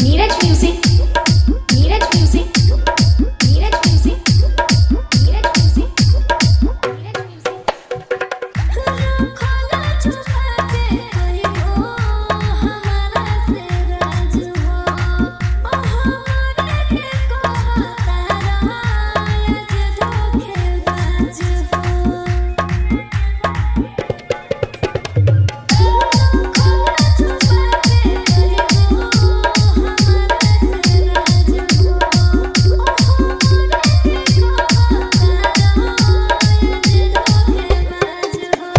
Neeraj music, Neeraj music, Neeraj music, Neeraj music, Neeraj music. खोला छुपा के कोई हो हमारा से राज हो, ओ हमारे के को तारा आज धोखेबाज हो। खोला छुपा के कोई हो हमारा से राज हो, ओ हमारे के को तारा आज धोखेबाज हो।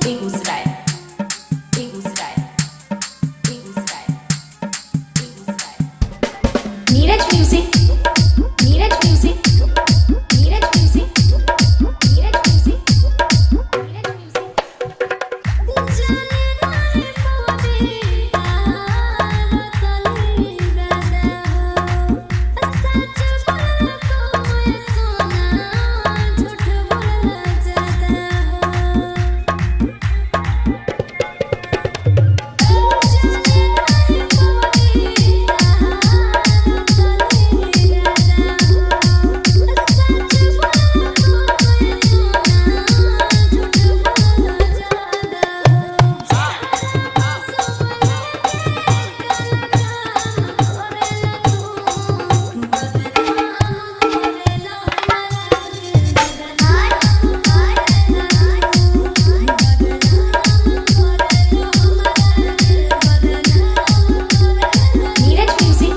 Begusarai, Begusarai, Begusarai, Begusarai. Neeraj music, Neeraj music, Neeraj music, Neeraj music, Neeraj music. Neeraj music,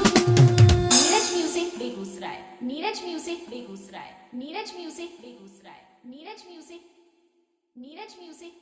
Neeraj music, Begusarai, Neeraj music, Begusarai, Neeraj music, Begusarai, Neeraj music, Neeraj music.